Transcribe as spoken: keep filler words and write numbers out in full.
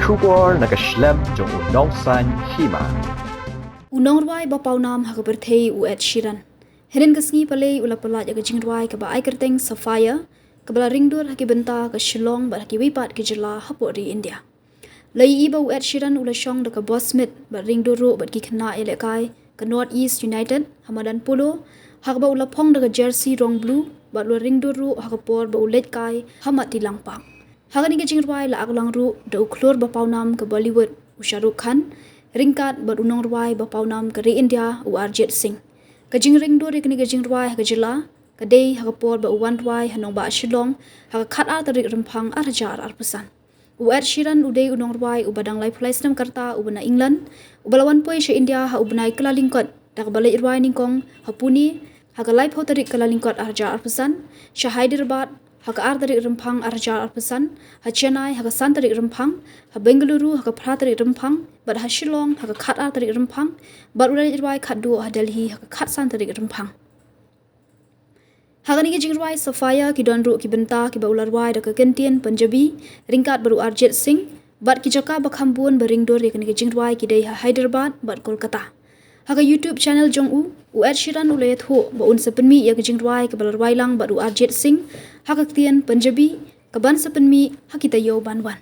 Khubor na ka shlem jong u nongsaiñ hima. U nongrwai ba pawnam ha ka pyrthei u Ed Sheeran, hynnin ka sngi Palei u la pyllait ïa ka jingrwai kaba ai kyrteng Sapphire, kaba la ringdur ha ki bynta ka Shillong bad ha kiwei pat ki jylla hapoh ri India. La ïohi ba u Ed Sheeran u la shong da ka bos mit bad ringdur ruh bad ki khynnah ïalehkai ka North East United ha madan Polo, ha kaba u la phong da ka jersey rong blue bad u la ringdur ruh ha ka por ba u leit kai ha Matilong Park. Ha kane ka jingrwai la aklang ruh da u khlur ba pawnam ka Bollywood u Shah Rukh Khan, ryngkat bad u nongrwai ba pawnam ka ri India u Arijit Singh. Ka jingringdur ïa kane ka jingrwai ha ka jylla ka dei ha ka por ba u wan rwai ha nongbah Shillong ha ka khatar tarik Rymphang arhajar arphew san. U Ed Sheeran u dei u nongrwai uba dang laiphew lai snem ka rta uba na England, uba la wan poi sha India ha u bnai Kyllalyngkot da kaba leit rwai nyngkong ha Pune ha ka laiphew tarik Kyllalyngkot arhajar arphew san, sha Hyderabad ha ka ar tarik Rymphang arhajar arphew san, ha Chennai ha ka san tarik Rymphang, ha Bengaluru ha ka phra tarik Rymphang, bad ha Shillong ha ka khatar tarik Rymphang, bad u la leit rwai khatduh ha Delhi ha ka khatsan tarik Rymphang. Ha kane ka jingrwai Sapphire ki don ruh ki bynta kiba u la rwai da ka kyntien Punjabi ryngkat bad u Arijit Singh, bad ki jaka ba kham bun ba ringdur ïa kane ka jingrwai ki dei ha Hyderabad bad Kolkata. Ha ka YouTube channel jong u, u Ed Sheeran u la ïathuh ba un sa pynmih ïa ka jingrwai kaba la rwai lang bad u Arijit Singh ha ka ktien Punjabi, kaban sa pynmih ha ki taïew ban wan.